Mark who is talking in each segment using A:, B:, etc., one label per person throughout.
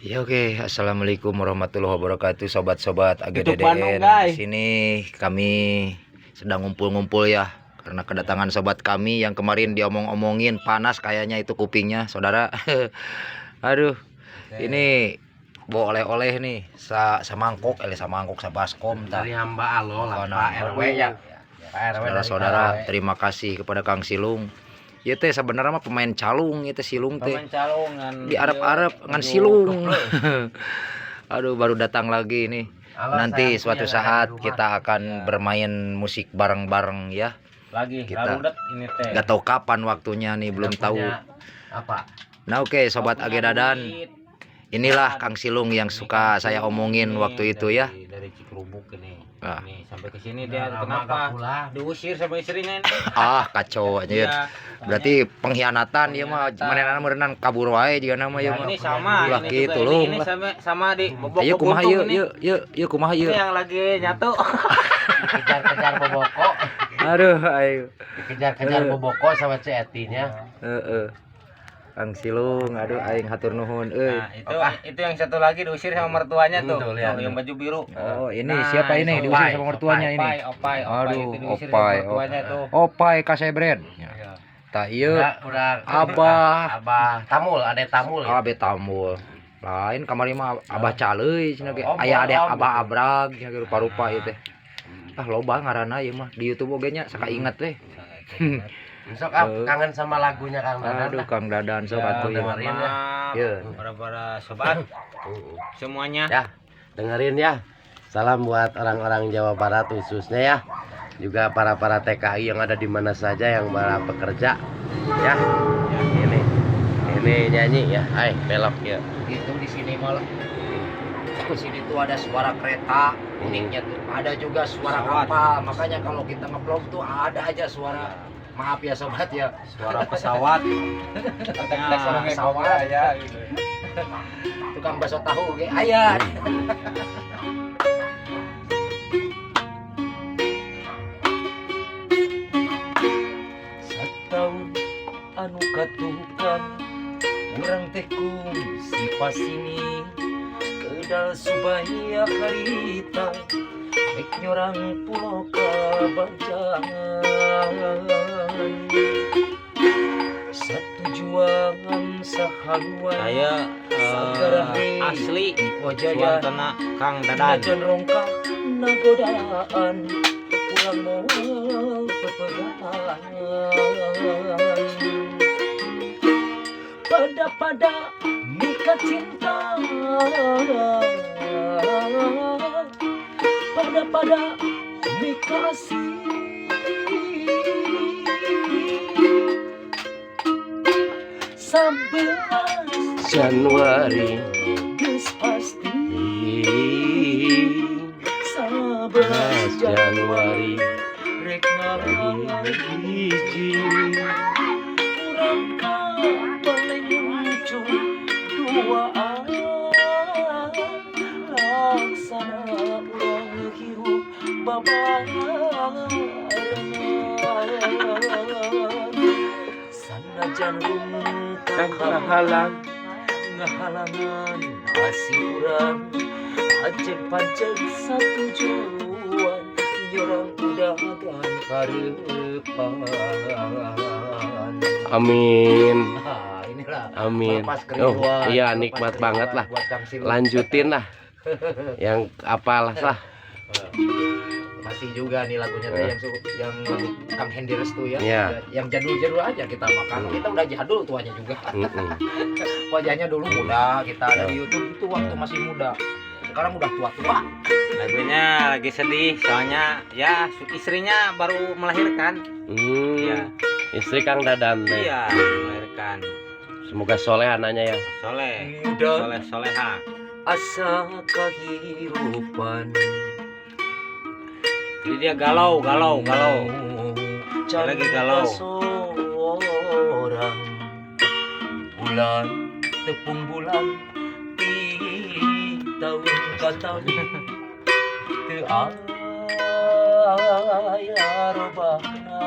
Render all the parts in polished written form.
A: Ya oke, assalamualaikum warahmatullahi wabarakatuh, sobat-sobat
B: Tutup Bandung,
A: AGDDN. Di
B: guys.
A: sini kami sedang ngumpul-ngumpul ya, karena kedatangan sobat kami yang kemarin diomong-omongin panas kayaknya itu kupingnya, saudara. Aduh, ini bawa oleh-oleh nih, samangkok, samangkok, sabaskom, tah.
C: Dari hamba Allah lah,
A: Makanan.
C: Pak RW ya. Pak RW dari
A: Saudara-saudara,
C: KRW.
A: terima kasih kepada Kang Silung. Ieu teh sebenarnya mah pemain calung, ieu teh Silung teh.
B: Pemain calung ngan
A: Di Arab-Arab ngan silung. Aduh, baru datang lagi nih.
C: Halo,
A: Nanti
C: sayangku
A: suatu
C: yang ada
A: saat
C: di rumah.
A: kita akan bermain musik bareng-bareng ya.
B: Lagi
A: Kita.
B: larudet ini teh.
A: Gak tahu kapan waktunya nih, belum
C: Tidak
A: tahu.
C: punya apa?
A: Nah, oke sobat
B: Nggak punya
A: Agedadan,
B: duit.
A: inilah Kang Silung yang
B: Ini
A: suka
B: Kang
A: saya
B: Silung
A: omongin
B: ini
A: waktu itu ya.
B: Dari Cikerubuk ini.
A: Ah.
B: Ini sampai ke sini
C: Udah
B: dia
C: lama
B: kenapa?
C: gak pulang.
B: Diusir sama istrinya ini.
A: Ah, kacau aja.
B: Iya.
A: Berarti pengkhianatan ya mah,
B: Pengkhianatan.
A: manehna meureunnan kabur wae jiga nama ya
B: Nah,
A: mah.
B: ini sama
A: Ulah
B: ini
A: gitu
B: juga.
A: lung
B: Ini
A: lah.
B: sama di bobok
A: Ayo kumaha
B: buntung
A: ieu
B: ini.
A: ieu ieu ieu kumaha ieu.
B: Ini yang lagi nyatu.
C: Dikejar-kejar boboko,
A: Aduh, ayo.
C: dikejar-kejar boboko sama Cetinya.
A: Heeh. Kang Silung, aduh aing hatur nuhun euy.
B: Nah, itu yang satu lagi diusir sama mertuanya tuh.
C: Tuh, lihat.
B: Tuh, yang baju biru.
A: Oh, ini
B: Nah,
A: siapa ini
B: ini
A: diusir
C: Sopai,
A: sama mertuanya ini?
B: Opai, opai, opai
A: Aduh,
B: itu diusir
A: opai,
B: sama mertuanya tuh.
A: Opai kasebren.
B: Iya.
A: Tah ieu
C: Udah
A: Abah.
C: Abah Tamul, ada Tamul ya.
A: Abe Tambul. Lain kamari mah Abah Caleuy cenah ge.
C: Om,
A: Aya ade
C: om,
A: Abah
C: gitu.
A: Abrag cenah ge rupa-rupa ieu teh. Ah loba ngaranna ieu mah di YouTube oge nya saka inget teh.
C: Besok ah, kangen sama lagunya Kang Dadan.
A: Aduh Kang Dadan sok
B: Ya,
A: atuh ieu.
C: dengerin ya.
B: Maaf,
A: Iya.
B: para sobat semuanya.
C: Ya, dengerin ya. Salam buat orang-orang Jawa Barat khususnya ya. Juga para-para TKI yang ada di mana saja yang para pekerja ya. Ini nyanyi ya. Hai, belok ya.
A: Gitu di sini malah. Di sini tuh ada suara kereta, uniknya tuh. Ada juga suara
B: Pesawat.
A: kapal. Makanya kalau kita ngevlog tuh ada aja suara. Maaf ya sobat ya.
B: Suara pesawat.
A: Nah, suara pesawat.
B: Ya, gitu.
A: Tukang bakso tahu ge aya. Sataun anu katukang urang teh kungsi pasini kedal subaya harita rek nyorang pulo kabajangan satujuan sahaluan
B: Saya
A: Sagara
B: asli
A: wajaya
B: Suantana Kang Dadan.
A: Najan rongkah nagodaan urang moal pepegaan pada-pada mika cinta pada-pada mika asih 11
C: Januari
A: geus pasti 11
C: Januari
A: rek
C: hiji
A: urang ka paling duaan laksana urang hirup babarengan sanajan
C: Halang
A: ngahalangan asih urang pancen pancen satujuan nyorang udagan karepan.
C: Amin.
A: Nah, inilah
C: Amin.
A: melepas
C: Oh,
A: kerinduan,
C: iya
A: melepas
C: nikmat
A: kerinduan
C: banget lah.
A: buat Kang Silung.
C: Lanjutin lah. Yang apalah lah.
A: Masih juga nih lagunya teh yang lagu Kang Hendy Restu ya.
C: Iya.
A: Yang jadul-jadul aja kita makan. Kita udah jadul tuanya juga.
C: Mm-mm.
A: Wajahnya dulu muda, kita ada di YouTube itu waktu masih muda. Sekarang udah tua-tua.
B: Lagunya lagi sedih soalnya ya istrinya baru melahirkan. Iya.
C: Istri Kang Dadan teh.
B: Iya, melahirkan.
C: Semoga soleh anaknya ya.
B: Soleh.
A: Muda
B: Soleh soleha.
A: asa kahirupan.
B: Jadi dia galau, galau, galau. Dia lagi galau.
A: Seorang bulan tepung bulan ti tahun ka tahun teu aya robahna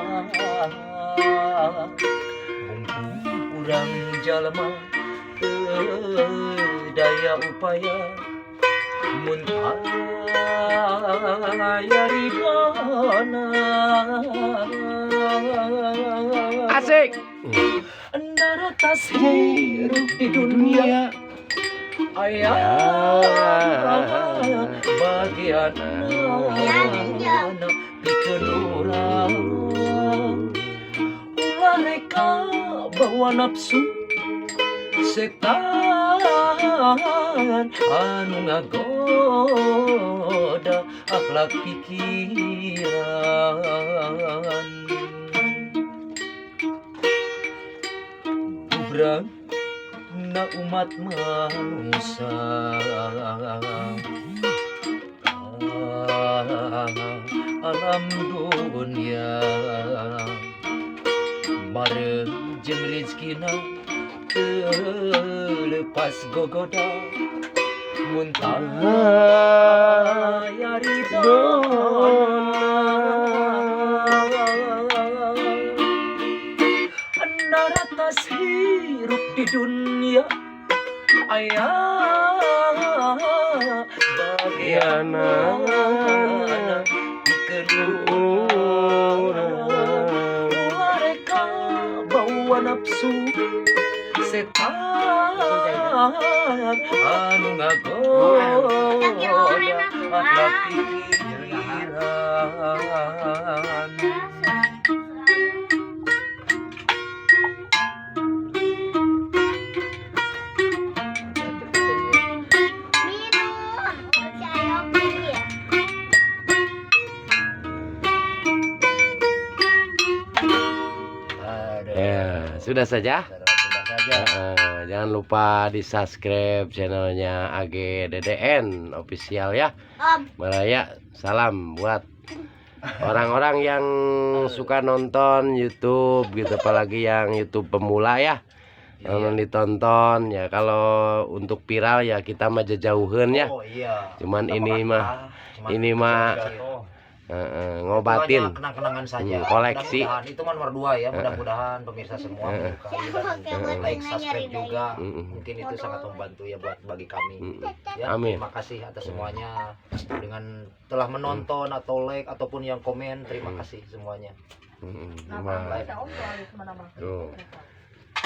A: bungku urang jalma teu
D: Daya upaya mun aya ridona.
C: Asik.
D: Naratas hirup di dunia aya bagian pikeun urang. Ulah reka bawa nafsu setan anu ngagoda akhlak pikiran. Bubrang na umat manusia, alam dunia bareng jeung rezekina teu lepas gogoda mun aya ridona. Naratas hirup di dunia aya bagian pikeun urang. Ulah reka bawa nafsu setan anu ngagoda akhlak pikiran.
E: Minum. Si Ayopi ya.
A: Aduh.
C: Ya, sudah saja.
A: Sudah saja.
C: Jangan lupa di subscribe channelnya AGDDN official ya.
E: Om.
C: Baraya, salam buat orang-orang yang suka nonton YouTube gitu, apalagi yang YouTube pemula ya. Nonton ditonton ya, kalau untuk viral ya kita mah jejauheun ya.
A: Oh iya.
C: Cuman
A: Kita
C: ini
A: makan,
C: mah
A: cuman
C: ini mah
A: kecil-kecil.
C: ngobatin.
A: Itu hanya kenang-kenangan saja.
C: Koleksi.
A: Mudah-mudahan itu mah nomor 2 ya. Mudah-mudahan pemirsa semua menyukai dan like, subscribe juga. Mungkin itu sangat membantu ya buat bagi kami. Ya,
C: Amin.
A: terima kasih atas semuanya dengan telah menonton atau like ataupun yang komen. Terima kasih semuanya.
C: Wah,
A: Like.
C: tuh.